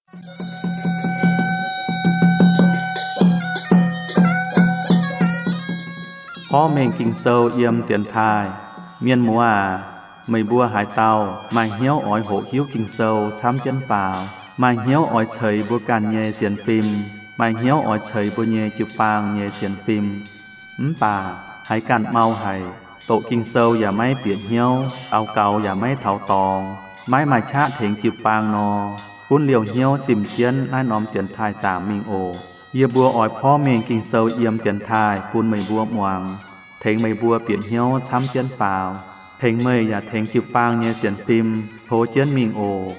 Porv mengh Ging-Sou yiem dienx taaih. Mienh muoz aac, meih mbuo haaix dauh maaih hnyouv oix hoqc hiuv Ging-Sou camv jienv faaux, maaih hnyouv oix ceix mbuo ganh nyei sienx fim, maaih hnyouv oix ceix mbuo nyei jiu-baang nyei sienx fim, mv baac haiz ganh mau haic, doqc Ging-Sou yaac maiv bieqc hnyouv, daux gaux yaac maiv taux dorngx, maiv maaih qaqv tengx jiu-baang nor, gunv liouh hnyouv zimh jienv naaiv norm dienx taaih zaangc mingh oc. Yie mbuo oix porv mengh Ging-Sou yiem dienx taaih bun meih mbuo muangx, tengx meih mbuo bieqc hnyouv camv jienv faaux, tengx meih yaac tengx jiu-baang nyei sienx fim tov jienv mingh oc.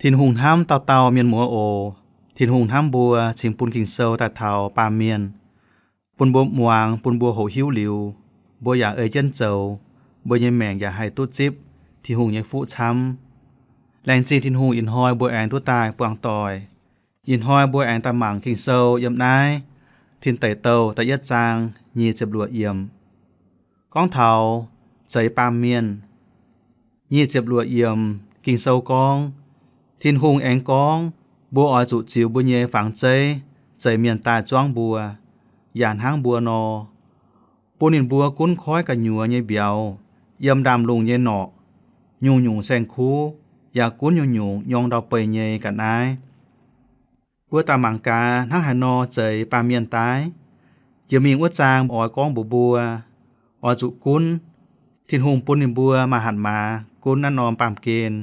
Tin-Hungh hnamv dauh dauh mienh muoz oc. Tin-Hungh hnamv mbuo cingx bun Ging-Sou daaih taux baamh mienh, bun mbuo muangx, bun mbuo hoqc hiuv liuz, mbuo yaac ei jienv zoux, mbuo nyei maengc yaac haih duqv zipv Tin-Hungh nyei fuqv camv. Laengz zingh Tin-Hungh ih hnoi mbuo aengx duqv daaih buangh doic. Ih hnoi mbuo aengx daaih mangc Ging-Sou yiem naaiv Tin Deic Douh da'yietv zaang nyic ziepc luoqc yiemc, gorngv taux zeix baamh mienh. Nyic ziepc luoqc yiemc Ging-Sou gorngv, Tin-Hungh aengx gorngv, mbuo oix zuqc ziux mbuo nyei fangx zeiv zeix mienh daaih zuangv mbuo, yaac hnangv mbuo nor, bun ninh mbuo gunv koiv gu'nyuoz nyei mbiauz, yiem ndaamv-lungh nyei norqc, nyungc-nyungc saeng-kuv, yaac gunv nyungc-nyungc nyorng ndau-beih nyei ga'naaiv. Mbuo daaih mangc gaax hnangv haaix nor zeix baamh mienh daaih. Jiex mingh wuov zaang oix gorngv mbuox mbuo, oix zuqc gunv. Tin-Hungh bun ninh mbuo maaih hatc maaz gunv naaiv norm baamh gen.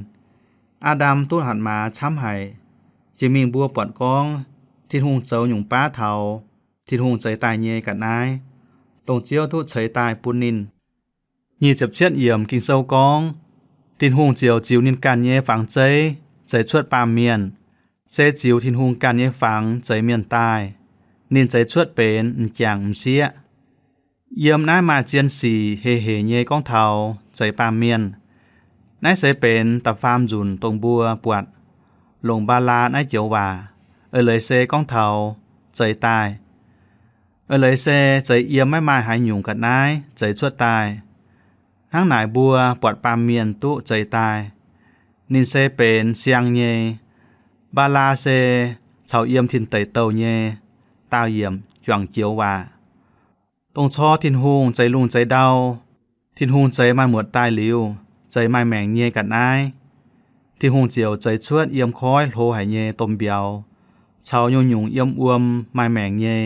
Aa^ndam duqv hatc maaz camv haic. Jiex mingh mbuo buatc gorngv Tin-Hungh zoux nyungc baav taux Tin-Hungh zeix daaih nyei ga'naaiv, dongh Ziouv duqv ceix daaih bun ninh. Nyic ziepc cietv yiemc Ging-Sou gorngv, Tin-Hungh ziouc ziux ninh ganh nyei fangx zeiv zeix cuotv baamh mienh, se ziux Tin-Hungh ganh nyei fangx zeix mienh daaih. Ninh zeix cuotv benx m'jangc m'sieqv. Yiem naaiv maaih zien sic hei hec nyei gorngv taux zeix baamh mienh. Naaiv se benx da'faam nzunc dongh mbuo buatc longc Mbaalaa naaiv joux waac. Eix leiz se gorngv taux zeix daaih. Eix leiz se zeix yiem maiv maaih haaix nyungc ga'naaiv zeix cuotv daaih. Hnangv naaic mbuo buatc baamh mienh duqv zeix daaih. Ninh se benx siang nyei. Mbaalaa se caux yiem Tin Deic Douh nyei daauh yiemc juangc joux waac. Dongh cor Tin-Hungh zeix lungh zeix ndau, Tin-Hungh zeix maaih muotc daaih liuz, zeix maaih maengc nyei ga'naaiv, Tin-Hungh ziouc zeix cuotv yiem koiv hlo haic nyei domh mbiauz, caux nyungc-nyungc yiem wuom maaih maengc nyei,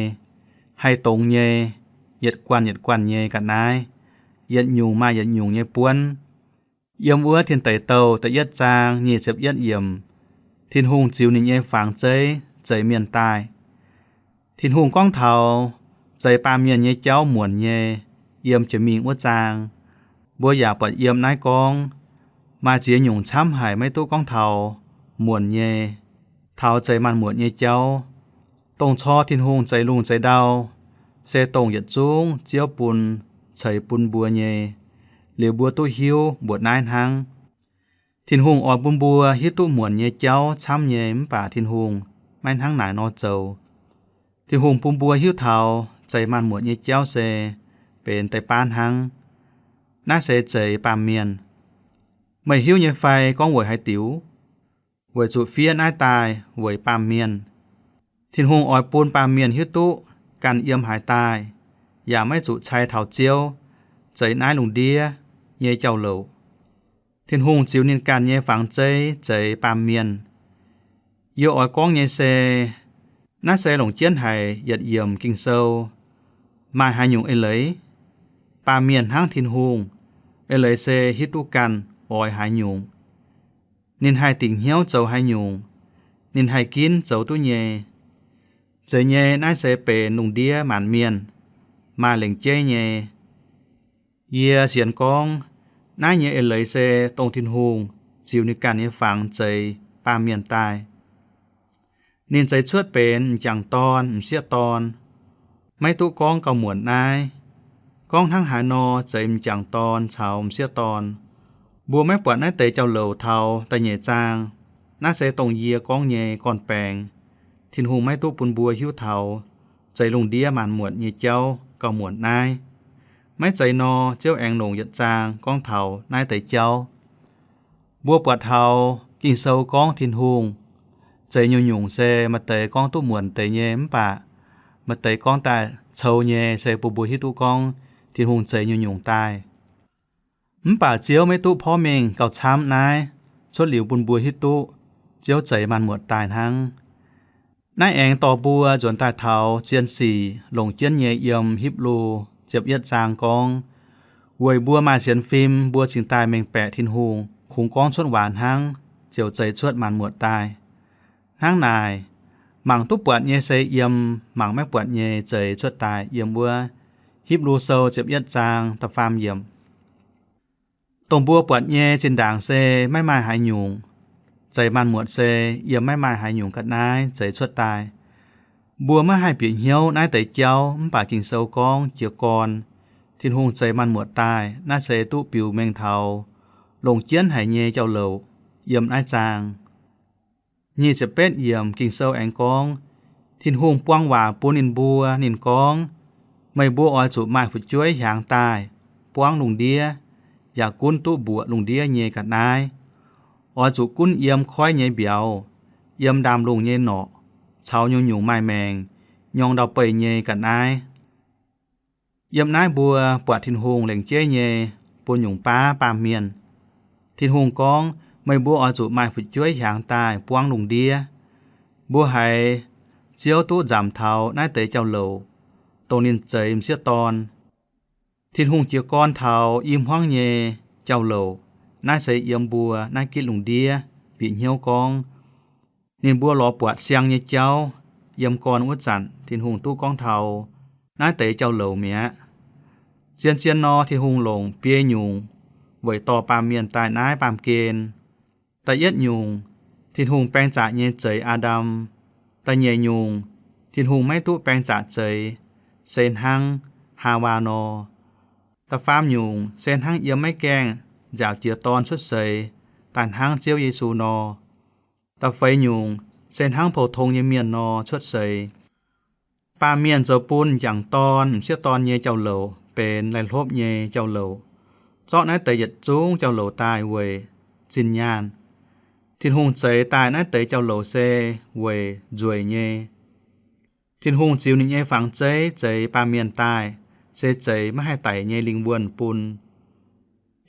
haih dongz nyei, yietc guanh yietc guanh nyei ga'naaiv, yietc nyungc maaih yietc nyungc nyei buonv. Yiem wuov Tin Deic Douh da'yietv zaang nyic ziepc yietv yiemc, Tin-Hungh ziux ninh nyei fangx zeiv zeix mienh daaih. Tin-Hungh gorngv taux zeix baamh mienh nyei jauv muonc nyei, yiem jiex mingh wuov zaang. Mbuo yaac buatc yiem naaiv gorngv, maaih ziex nyungc camv haic maiv duqv gorngv taux muonc nyei, taux zeix maanc muotc nyei jauv. Dongh cor Tin-Hungh zeix lungh zeix ndau, se dongh yietc zungv Ziouv bun ceix bun mbuo nyei, liuz mbuo duqv hiuv mbuoqc naaiv hnangv. Tin-Hungh oix bun mbuo hiuv duqv muonc nyei jauv camv nyei, mv baac Tin-Hungh maiv hnangv naaic nor zoux. Tin-Hungh bun mbuo hiuv taux zeix maanc muotc nyei jauv se benx deix baav hnangv. Naaiv se zeix baamh mienh. Meih hiuv nyei fai gorngv weic haaix diuc? Weic zuqc fiev naaiv daaih weic baamh mienh. Tin-Hungh oix bun baamh mienh hiuv duqv ganh yiem haaix daaih, yaac maiv zuqc cai taux Ziouv zeix naaiv lungh ndiev nyei jauv-louc. Tin-Hungh ziux ninh ganh nyei fangx zeiv zeix baamh mienh. Yie oix gorngv nyei se, naaiv se longc jienv haic yietc yiemc Ging-Sou. Maaih haaix nyungc eix leiz? Baamh mienh hnangv Tin-Hungh, eix leiz se hiuv duqv ganh oix haaix nyungc. Ninh haih dingc hnyouv zoux haaix nyungc, ninh haih ginv zoux duqv nyei. Zeiz nyei, naaiv se benx lungh ndiev maanc mienh maaih lengc jeiv nyei. Yie sienx gorngv, naaiv nyei eix leiz se dongh Tin-Hungh ziux ninh ganh nyei fangx zeix baamh mienh daaih. Ninh zeix cuotv benx m'jangc dorn, m'sieqv dorn. Maiv duqv gorngv gauh muonc naaiv. Gorngv hnangv haaix nor zeix m'jangc dorn caux m'sieqv dorn? Mbuo maiv buatc naaiv deix jauv-louc taux da'nyeic zaang. Naaiv se dongh yie gorngv nyei gorn-baengx. Tin-Hungh maiv duqv bun mbuo hiuv taux zeix lungh ndiev maanc muotc nyei jauv gauh muonc naaiv. Maiv zeiz nor, Ziouv aengx longc yietc zaang gorngv taux naaiv deix jauv. Mbuo buatc taux Ging-Sou gorngv Tin-Hungh zeix nyungc-nyungc se maaih deix gorngv duqv muonc deix nyei, mv baac maaih deix gorngv daaih coux nyei se bun mbuo hiuv duqv gorngv Tin-Hungh zeix nyungc-nyungc daaih. Mv baac Ziouv maiv duqv porv mengh gauh camv naaiv, cuotv liuz bun mbuo hiuv duqv Ziouv zeix maanc muotc daaih hnangv. Naaiv aengx dorh mbuo nzuonx daaih taux zien sic longc jienv nyei yiem Hipv^lu ziepc yietv zaang gorngv, weic mbuo maaih sienx fim, mbuo cingx daaih mengh baeqc Tin-Hungh kungx gorngv cuotv waac hnangv ziouc zeix cuotv maanc muotc daaih. Hnangv naaic, mangc duqv buatc nyei se yiem, mangc maiv buatc nyei zeix cuotv daaih yiem wuov Hipv^lu Sou ziepc yietv zaang da'faam yiemc. Dongh mbuo buatc nyei zinh ndaangc se maiv maaih haaix nyungc. Zeix maanc muotc se yiem maiv maaih haaix nyungc ga'naaiv zeix cuotv daaih. Mbuo maiv haih bieqc hnyouv naaiv deix jauv, mv baac Ging-Sou gorngv jiez gorn Tin-Hungh zeix maanc muotc daaih, naaiv se duqv biux mengh taux longc jienv haic nyei jauv-louc yiem naaiv zaang. Nyic ziepc betv yiemc Ging-Sou aengx gorngv, Tin-Hungh buang waac bun ninh mbuo. Ninh gorngv, meih mbuo oix zuqc maaih fu'jueiv hiaangx daaih buangv lungh ndiev, yaac gunv duqv mbuoqc lungh ndiev nyei ga'naaiv. Oix zuqc gunv yiem koiv nyei mbiauz, yiem ndaamv-lungh nyei norqc, caux nyungc-nyungc maaih maengc nyorng ndau-beih nyei ga'naaiv. Yiem naaiv mbuo buatc Tin-Hungh lengc jeiv nyei bun nyungc baav baamh mienh. Tin-Hungh gorngv, meih mbuo oix zuqc maaih fu'jueiv hiaangx daaih buangv lungh ndiev. Mbuo haiz Ziouv duqv nzamc taux naaiv deix jauv-louc, dongh ninh zeix m'sieqv dorn. Tin-Hungh jiez gorn taux i hmuangv nyei jauv-louc, naaiv se yiem mbuo naaiv gitv lungh ndiev bieqc hnyouv gorngv, ninh mbuo lorz buatc siang nyei jauv. Yiem gorn wuov zanc Tin-Hungh duqv gorngv taux naaiv deix jauv-louc mi'aqv. Zien-zien nor, Tin-Hungh longc biei nyungc weic dorh baamh mienh daaih naaiv baamh gen. Da'yietv nyungc, Tin-Hungh baeng zaqc nyei zeix Aa^ndam. Da'nyeic nyungc, Tin-Hungh maiv duqv baeng zaqc zeix, se hnangv Haawaa nor. Da'faam nyungc, se hnangv yiem maiv gaengh nziaauc jiex dorn cuotv seix daaih hnangv Ziouv Yesu nor. Da'feix nyungc, se hnangv pou-tong nyei mienh nor cuotv seix. Baamh mienh zoux bun m'jangc dorn, m'sieqv dorn nyei jauv-louc benx laih hlopv nyei jauv-louc, zorqv naaiv deix yietc zungv jauv-louc daaih weic zinh nyaanh. Tin-Hungh zeix daaih naaiv deix jauv-louc se weic nzueic nyei. Tin-Hungh ziux ninh nyei fangx zeiv zeix baamh mienh daaih, se zeix maiv haih daic nyei lingh wuonh bun.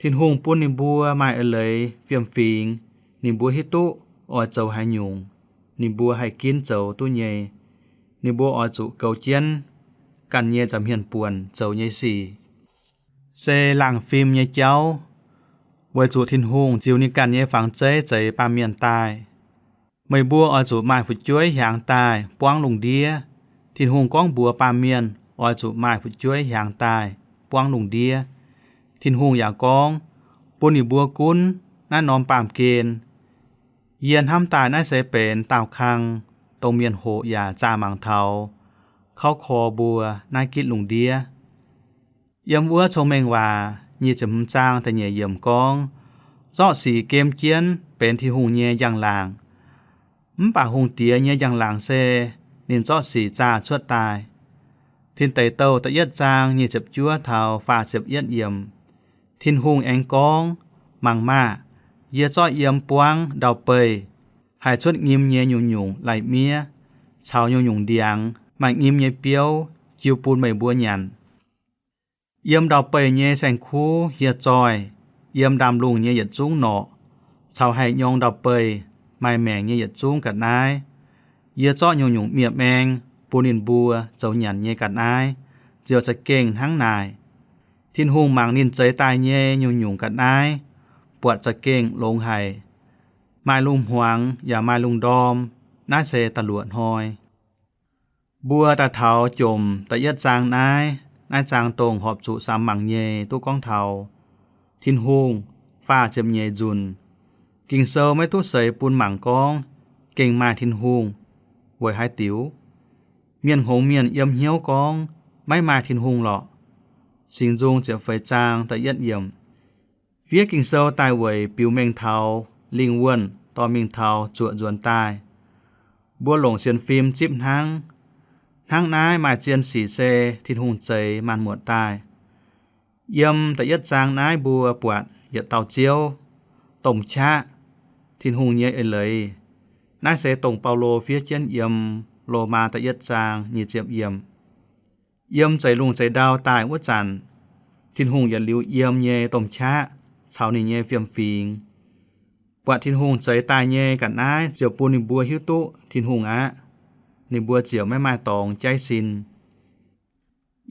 Tin-Hungh bun ninh mbuo maaih eix leiz fiem-fingx, ninh mbuo hiuv duqv oix zoux haaix nyungc, ninh mbuo haih ginv zoux duqv nyei. Ninh mbuo oix zuqc goux jienv ganh nyei nza'hmien buonc zoux nyei sic, se laangh fim nyei jauv, weic zuqc Tin-Hungh ziux ninh ganh nyei fangx zeiv zeix baamh mienh daaih. Meih mbuo oix zuqc maaih fu'jueiv hiaangx daaih buangv lungh ndiev. Tin-Hungh gorngv mbuox baamh mienh oix zuqc maaih fu'jueiv hiaangx daaih buangv lungh ndiev. Tin-Hungh yaac gorngv bun ninh mbuo gunv naaiv norm baamh gen. Yie hnamv daaih naaiv se benx daauh kang, dongh mienh hoqc yaac zaah mangc taux, kauv kor mbuo naaiv gitv lungh ndiev. Yiem wuov Cong-Mengh Waac nyic ziepc hmz zaang da'nyeic yiemc gorngv, zorqv sic gem jienv benx Tin-Hungh nyei njang-laangc. Mv baac hungh diex nyei njang-laangc se ninh zorqv sic zaah cuotv daaih. Tin Deic Douh da'yietv zaang nyic ziepc juov taux faah ziepc yietv yiemc, Tin-Hungh aengx gorngv, mangc maah! Yie zorqv yiem buangv ndau-beih haih cuotv nyim nyei nyungc-nyungc lai-miev caux nyungc-nyungc ndiangx maaih nyim nyei biouv jiu bun meih mbuo nyanc. Yiem ndau-beih nyei saeng-kuv hieh zoih, yiem ndaamv-lungh nyei yietc zungv norqc, caux haih nyorng ndau-beih maaih maengc nyei yietc zungv ga'naaiv, yie zorqv nyungc-nyungc miev-maeng bun ninh mbuo zoux nyanc nyei ga'naaiv ziouc za'gengh hnangv naaic. Tin-Hungh mangc ninh zeix daaih nyei nyungc-nyungc ga'naaiv buatc za'gengh longx haic, maaih lungh-hmuangx yaac maaih lungh ndorm. Naaiv se da'luoqc hnoi. Mbuo daaih taux jomc da'yietv zaang naaiv, naaiv zaang dongh horpc zuqc samx mangc nyei duqv gorngv taux Tin-Hungh faah ziepc nyeic nzunc. Ging-Sou maiv duqv seix bun mangc gorngv gengh maaih Tin-Hungh weic haaix diuc. Mienh hngongx mienh yiem hnyouv gorngv maiv maaih Tin-Hungh lorqc. Singx Nzung ziepc feix zaang da'yietv yiemc. Fiev Ging-Sou daaih weic biux mengh taux lingh wuonh dorh mingh taux zuoqc nzuonx daaih. Mbuo longc sienx fim zipv hnangv. Hnangv naaiv maaih zien sic se Tin-Hungh zeix maanc muotc daaih. Yiem da'yietv zaang naaiv mbuo buatc yietc dauh Ziouv, domh qaqv, Tin-Hungh nyei eix leiz. Naaiv se dongh Baulo fiev jienv yiem Lomaa da'yietv zaang nyic ziepc yiemc. Yiem zeix lungh zeix ndau daaih wuov zanc, Tin-Hungh yietc liuz yiem nyei domh qaqv caux ninh nyei fiem-fingx. Buatc Tin-Hungh zeix daaih nyei ga'naaiv ziouc bun ninh mbuo hiuv duqv Tin-Hungh aqv. Ninh mbuo ziouc maiv maaih dorngx jaiv sin.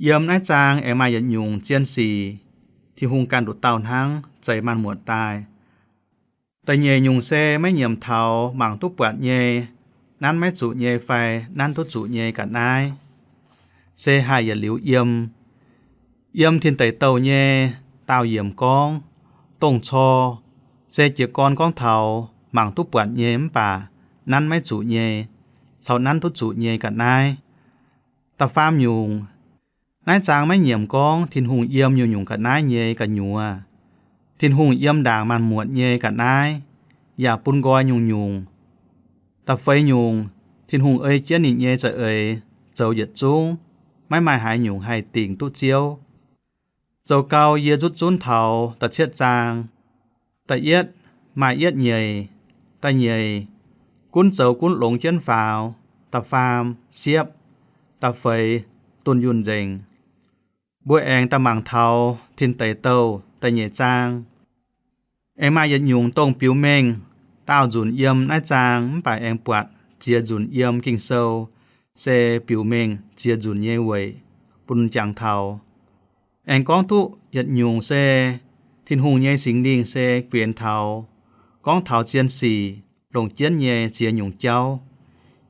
Yiem naaiv zaang aengx maaih yietc nyungc zien sic, Tin-Hungh ganh nduqc dauh hnangv zeix maanc muotc daaih. Da'nyeic nyungc se maiv nyiemc taux mangc duqv buatc nyei, nanv maiv zuqc nyei fai nanv duqv zuqc nyei ga'naaiv, se haih yietc liuz yiem. Yiem Tin Deic Douh nyei daauh yiemc gorngv, dongh cor se jiez gorn gorngv taux mangc duqv buatc nyei mv baac nanv maiv zuqc nyei, caux nanv duqv zuqc nyei ga'naaiv. Da'faam nyungc, naaiv zaang maiv nyiemc gorngv Tin-Hungh yiem nyungc-nyungc ga'naaiv nyei gu'nyuoz. Tin-Hungh yiem ndaangc maanc muotc nyei ga'naaiv, yaac bun nqoi nyungc-nyungc. Da'feix nyungc, Tin-Hungh ei jienv ninh nyei za'eix zoux yietc zungv, maiv maaih haaix nyungc haih dingc duqv Ziouv. Zoux gau yie nzutv zunv taux da'cietv zaang. Da'yietv maaih yietv nyeic, da'nyeic gunv zoux gunv longx jienv faaux, da'faam siepv, da'feix dunh yunh nzengc. Mbuo aengx daaih mangc taux Tin Deic Douh da'nyeic zaang. Aengx maaih yietc nyungc dongh biux mengh daauh nzunc yiem naaiv zaang mv baac aengx buatc ziex nzunc yiem Ging-Sou se biux mengh ziex nzunc nyei weic bun jangx taux. Aengx gorngv duqv yietc nyungc se Tin-Hungh nyei Singx Lingh se guenx taux, gorngv taux zien sic longc jienv nyei ziex nyungc jauv,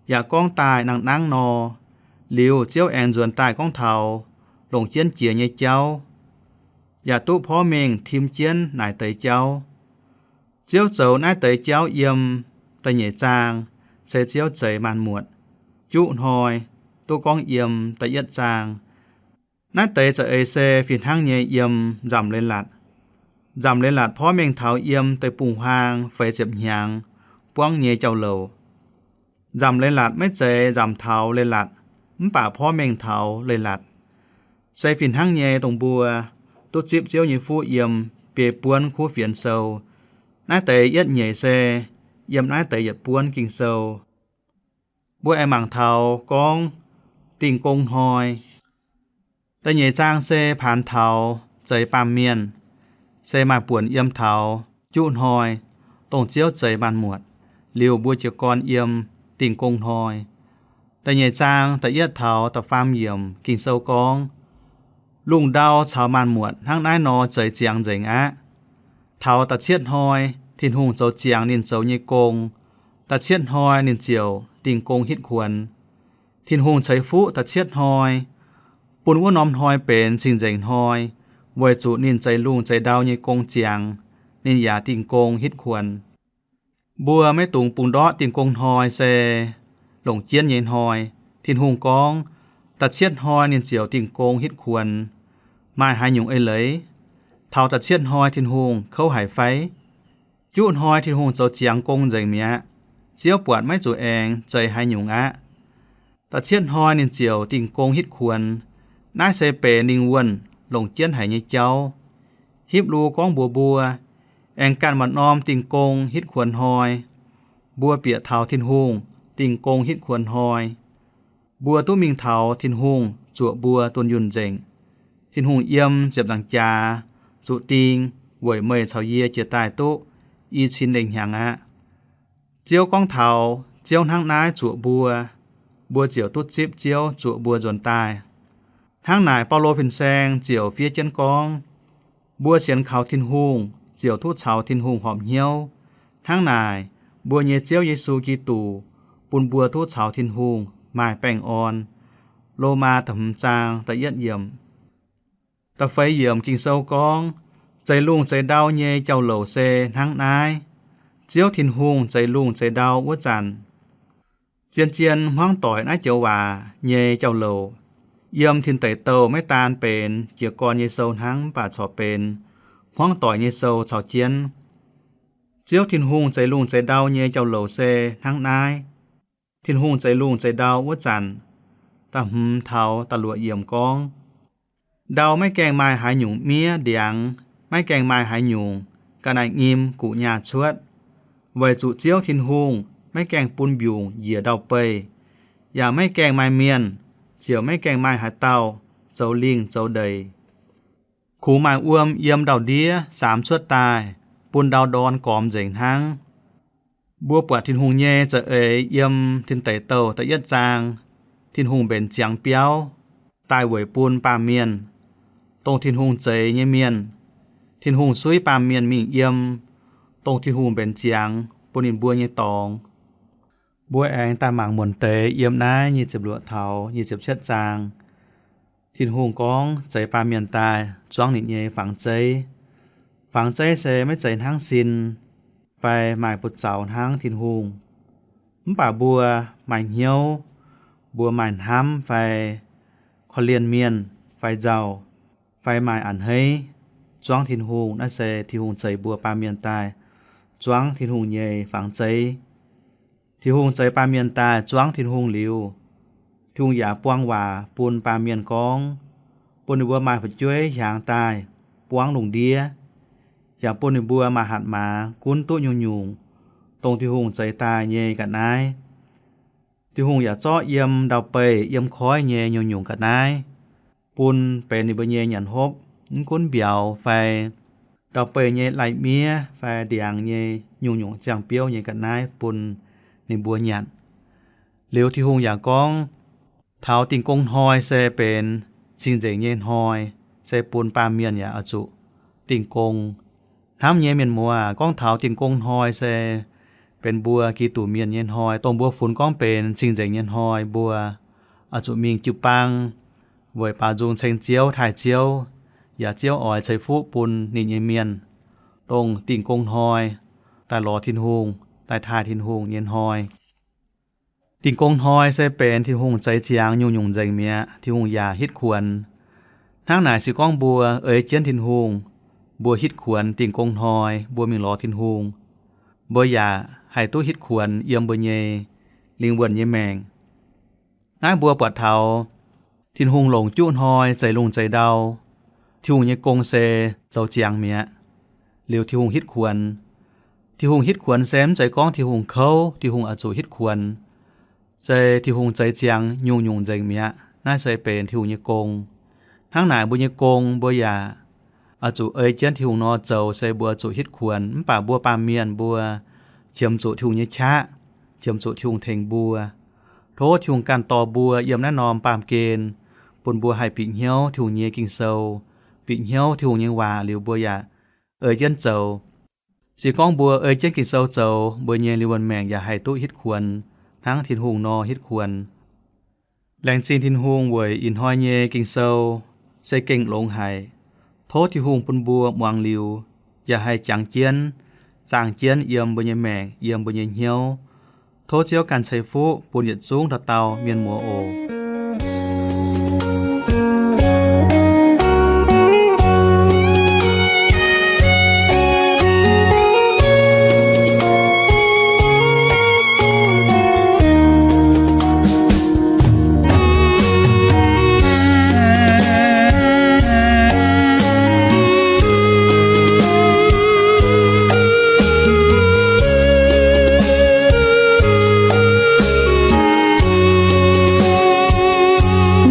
yaac gorngv daaih nangh nangv nor, liuz Ziouv aengx nzuonx daaih gorngv taux longc jienv jiex nyei jauv, yaac duqv porv mengh tim jienv naaic deix jauv. Ziouv zoux naaiv deix jauv yiem da'nyeic zaang se Ziouv zeix maanc muotc juqv hnoi, duqv gorngv yiem da'yietv zaang. Naaiv deix za'eix se fih hnangv nyei yiem nzamc leiz-latc. Nzamc leiz-latc porv mengh taux yiem deic-bung-huaang feix ziepc hnyangx buangv nyei jauv-louc. Nzamc leiz-latc maiv zeiz nzamc taux leiz-latc, mv baac porv mengh taux leiz-latc. Se fih hnangv nyei dongh mbuo duqv zipv Ziouv nyei fuqv yiem biei buonv kuv fienx sou. Naaiv deix yietv nyeic se yiem naaiv deix yietc buonv Ging-Sou. Mbuo aengx mangc taux gorngv Dingh Gong Hnoi. Da'nyeic zaang se paanx taux zeix baamh mienh, se maaih buonc yiem taux juqv hnoi, dongh Ziouv zeix maanc muotc, liuz mbuo jiez gorn yiem Dingh Gong Hnoi. Da'nyeic zaang da'yietv taux da'faam yiemc Ging-Sou gorngv, lungh ndau caux maanc muotc hnangv naaiv nor zeix ziangx nzengc aqv. Taux da'cietv hnoi, Tin-Hungh zoux ziangx ninh zoux nyei gong. Da'cietv hnoi ninh ziouc dingh gong hitv kuonx. Tin-Hungh ceix fuqv da'cietv hnoi, bun wuov norm hnoi benx cing-nzengc hnoi, weic zuqc ninh zeix lungh zeix ndau nyei gong ziangx, ninh yaac dingh gong hitv kuonx. Mbuo maiv dungx bungx ndortv dingh gong hnoi se longc jienv nyei hnoi. Tin-Hungh gorngv, da'cietv hnoi ninh ziouc dingh gong hitv kuonx. Maaih haaix nyungc eix leiz? Taux da'cietv hnoi Tin-Hungh kouv haic fai? Juqv hnoi Tin-Hungh zoux ziangx gong nzengc mi'aqv. Ziouv buatc maiv zuqc aengx zeix haaix nyungc aqv. Da'cietv hnoi ninh ziouc dingh gong hitv kuonx. Naaiv se benx lingh wuonh longc jienv haic nyei jauv. Hipv^lu gorngv mbuox mbuo, aengx ganh maaih norm dingh gong hitv kuonx hnoi. Mbuo bieqc taux Tin-Hungh dingh gong hitv kuonx hnoi, mbuo duqv mingh taux Tin-Hungh zuoqc mbuo dunh yunh nzengc. Tin-Hungh yiem ziepc nzaangc jaax zuqc ding weic meih caux yie jiex daaih duqv i cin lengh hnyangx aqv. Ziouv gorngv taux Ziouv hnangv naaiv zuoqc mbuo, mbuo ziouc duqv zipv Ziouv zuoqc mbuo nzuonx daaih. Hnangv naaic Baulo fin-saeng ziouc fiev jienv gorngv, mbuo sienx kaux Tin-Hungh ziouc duqv caux Tin-Hungh horpc hnyouv. Hnangv naaic, mbuo nyei Ziouv Yesu Giduc bun mbuo duqv caux Tin-Hungh maaih baengh orn. Lomaa da'hmz zaang da'yietv yiemc. Da'feix yiemc Ging-Sou gorngv, zeix lungh zeix ndau nyei jauv-louc se hnangv naaiv. Ziouv Tin-Hungh zeix lungh zeix ndau wuov zanc, zien-zien hmuangv doic naaiv joux waac nyei jauv-louc yiem Tin Deic Douh maiv daan benx jiez gorn nyei sou hnangv, mv baac corc benx hmuangv doic nyei sou caux jienv. Ziouv Tin-Hungh zeix lungh zeix ndau nyei jauv-louc se hnangv naaiv. Tin-Hungh zeix lungh zeix ndau wuov zanc, da'hmz taux da'luoqc yiemc gorngv, ndau maiv gaengh maaih haaix nyungc miev ndiangx, maiv gaengh maaih haaix nyungc ga'naaiv-nyim guqc nyaah cuotv, weic zuqc Ziouv Tin-Hungh maiv gaengh bun mbiungc njiec ndau-beih, yaac maiv gaengh maaih mienh, ziouc maiv gaengh maaih haaix dauh zoux lingh zoux ndeic. Kungx maaih wuom yiem ndau-ndiev saamx cuotv daaih, bun ndau ndorn gormx nzengc hnangv. Mbuo buatc Tin-Hungh nyei za'eix yiem Tin Deic Douh da'yietv zaang, Tin-Hungh mbenc ziangx biauv daaih weic bun baamh mienh, dongh Tin-Hungh zeix nyei mienh. Tin-Hungh suiv baamh mienh mingh yiem dongh Tin-Hungh mbenc ziangx bun ninh mbuo nyei dorngx. Mbuo aengx daaih mangc muonc deix yiem naaiv nyic ziepc luoqc taux nyic ziepc cietv zaang. Tin-Hungh gorngv zeix baamh mienh daaih zuangv ninh nyei fangx zeiv. Fangx zeiv se maiv zeiz hnangv sin fai maaih buoz-zaux hnangv Tin-Hungh. Mv baac mbuo maaih hnyouv, mbuo maaih hnamv fai korv-lienh mienh fai nzauh, fai maaih a'hneiv zuangv Tin-Hungh, naaiv se Tin-Hungh zeix mbuo baamh mienh daaih zuangv Tin-Hungh nyei fangx zeiv. Tin-Hungh zeix baamh mienh daaih zuangv Tin-Hungh liuz, Tin-Hungh yaac buang waac bun baamh mienh gorngv, bun ninh mbuo maaih fu'jueiv hiaangx daaih buangv lungh ndiev, yaac bun ninh mbuo maaih hatc maaz gunv duqv nyungc-nyungc, dongh Tin-Hungh zeix daaih nyei ga'naaiv. Tin-Hungh yaac zorqv yiem ndau-beih yiem koiv nyei nyungc-nyungc ga'naaiv bun benx ninh mbuo nyei nyanc hopv, mv gunv mbiauz fai ndau-beih nyei lai-miev fai ndiangx nyei nyungc-nyungc ziangh biouv nyei ga'naaiv bun ninh mbuo nyanc. Liuz Tin-Hungh yaac gorngv, taux Dingh Gong Hnoi se benx cing-nzengc nyei hnoi, se bun baamh mienh yaac oix zuqc dingh gong. Hnamv nyei mienh muoz, gorngv taux Dingh Gong Hnoi se benx mbuo Giduc Mienh nyei hnoi, dongh mbuo funx gorngv benx cing-nzengc nyei hnoi, mbuo oix zuqc mingh jiu-baang weic baaux nzung ceng Ziouv, taaih Ziouv, yaac Ziouv oix ceix fuqv bun ninh nyei mienh, dongh Dingh Gong Hnoi, daaih lorz Tin-Hungh, daaih taaih Tin-Hungh nyei hnoi. Dingh Gong Hnoi se benx Tin-Hungh zeix ziangx nyungc-nyungc nzengc mi'aqv. Tin-Hungh yaac hitv kuonx. Hnangv naaic se gorngv mbuo ei jienv Tin-Hungh, mbuo hitv kuonx Dingh Gong Hnoi, mbuo mingh lorz Tin-Hungh, mbuo yaac haih duqv hitv kuonx yiem mbuo nyei lingh wuonh nyei maengc. Naaiv mbuo buatc taux Tin-Hungh longc juqv hnoi zeix lungh zeix ndau, Tin-Hungh nyei gong se zoux ziangx mi'aqv. Liuz Tin-Hungh hitv kuonx. Tin-Hungh hitv kuonx se mv zeiz gorngv Tin-Hungh kouv, Tin-Hungh oix zuqc hitv kuonx. Se Tin-Hungh zeix ziangx nyungc-nyungc nzengc mi'aqv. Naaiv se benx Tin-Hungh nyei gong. Hnangv naaic mbuo nyei gong mbuo yaac oix zuqc ei jienv Tin-Hungh nor zoux, se mbuo zuqc hitv kuonx. Mv baac mbuo baamh mienh mbuo qiemx zuqc Tin-Hungh nyei qaqv, qiemx zuqc Tin-Hungh tengx mbuo. Tov Tin-Hungh ganh dorh mbuo yiem naaiv norm baamh gen, bun mbuo haih bieqc hnyouv Tin-Hungh nyei Ging-Sou, bieqc hnyouv Tin-Hungh nyei waac liuz mbuo yaac ei jienv zoux. Se gorngv mbuo ei jienv Ging-Sou zoux, mbuo nyei lingh wuonh maengc yaac haih duqv hitv kuonx hnangv Tin-Hungh nor hitv kuonx. Laengz zingh Tin-Hungh weic ih hnoi nyei Ging-Sou se gengh longx haic. Tov Tin-Hungh bun mbuo muangx liuz yaac haih jangx jienv, zaangh jienv yiem mbuo nyei maengc, yiem mbuo nyei hnyouv. Tov Ziouv ganh ceix fuqv bun yietc zungv dauh dauh mienh muoz oc.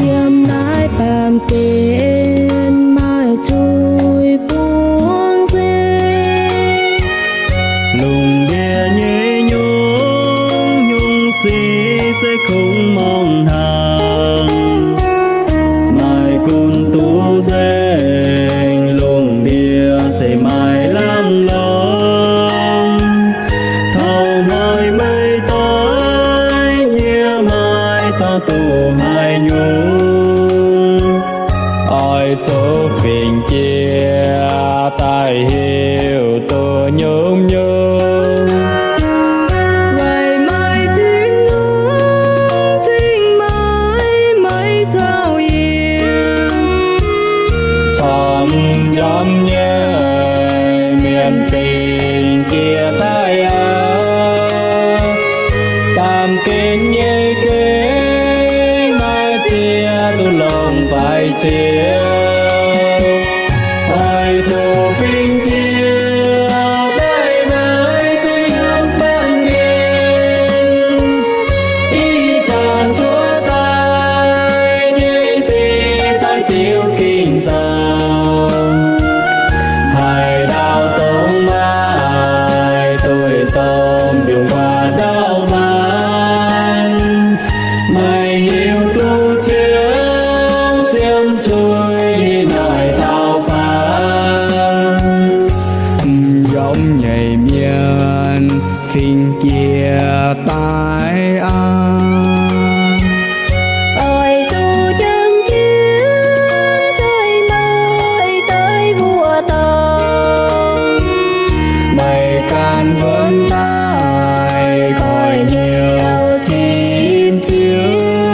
Yiem naaiv baamh gen maaih zuiz bungx nzengc. Lungh ndiev nyei nyungc-nyungc sic se kungx morngh hnaangx. Maaih gunv duqv nzengc lungh ndiev se maaih lamh lorngx. Taux hnoi meih doix, yie maiv dungx duqv haaix nyungc. Baamh gen nyei gengh maaih ziex duqv longc faix ziouc, oix zuqc fingx jiex daaih weic zuqc yiem baamh gen ih zanc cuotv daaih nyei sic daaih diuc Ging-Sou. Haaix dauh dongh maaih duih domh mbiungc guaax ndau maanc, meih hiuv duqv Ziouv siemv zuiz ih hnoi taux faanv. M'njormh nyeic mienh fingx jiex daaih aqv. Oix zuqc jangx jienv nzengc maaih daaih mbuox dauh, meih ganh nzuonx daaih koiv-hnyouv zipv Ziouv,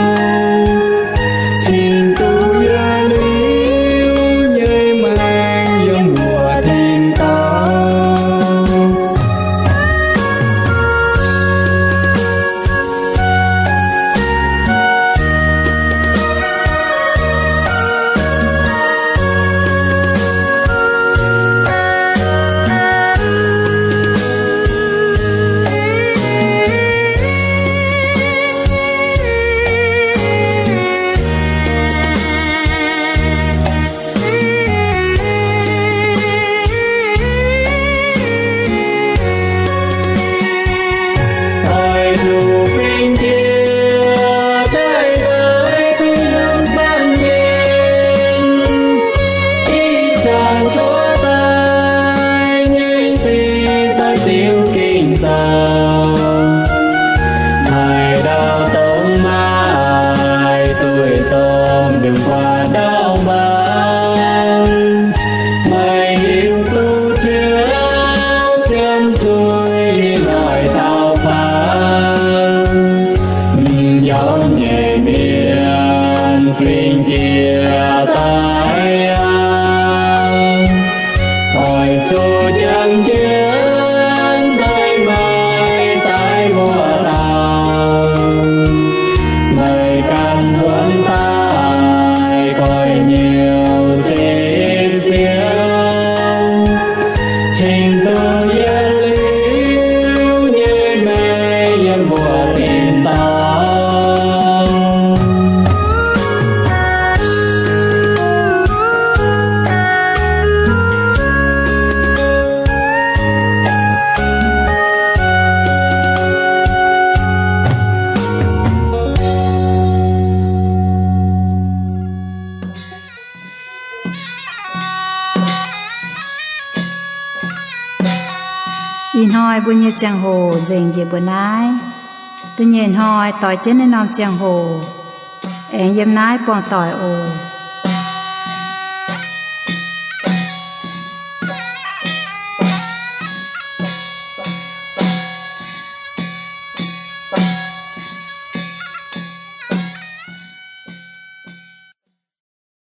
cingx duqv yietc liuz nyei maengc yiem mbuo tin dorngh. Oix zuqc fingx jiex daaih weic zuqc yiem baamh gen ih zanc cuotv daaih nyei sic daaih diuc Ging-Sou. Haaix dauh dongh maaih duih domh mbiungc guaax ndau maanc, meih hiuv duqv Ziouv siemv zuiz ih hnoi taux faanv. M'njormh nyeic mienh fingx jiex daaih aqv. Oix zuqc jangx jienv nzengc maaih daaih mbuox dauh, meih ganh nzuonx daaih koiv-hnyouv zipv Ziouv, cingx duqv yietc liuz nyei maengc yiem mbuo tin dorngh. Ih hnoi mbuo nyei ziangh hoc nzengc njiec mbuo naaiv. Da'nyeic hnoi doix jienv naaiv norm ziangh hoc aengx yiem naaiv buangh doic oc.